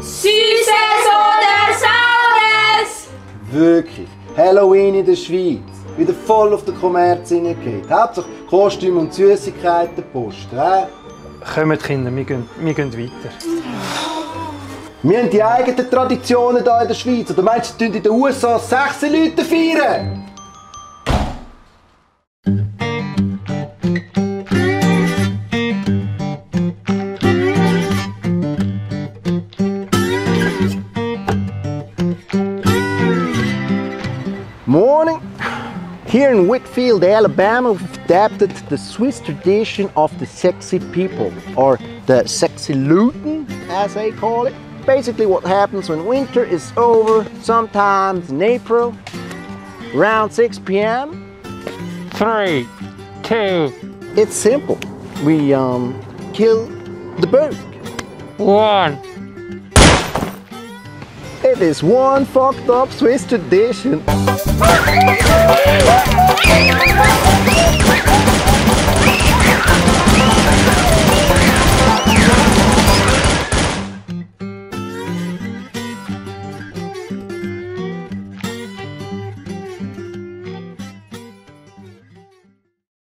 Süßes oder Saures! Wirklich. Halloween in der Schweiz. Wieder voll auf den Kommerz hineingeht. Hauptsache Kostüme und Süßigkeiten posten. Kommt Kinder, wir gehen weiter. Wir haben die eigenen Traditionen hier in der Schweiz. Oder meinst du, in den USA 16 Leute feiern? Morning. Here in Whitfield, Alabama, we've adapted the Swiss tradition of the sexy people, or the sexy Luton, as they call it. Basically what happens when winter is over, sometimes in April, around 6 p.m. 3, 2, It's simple. We kill the bird. 1. It is one fucked up Swiss tradition.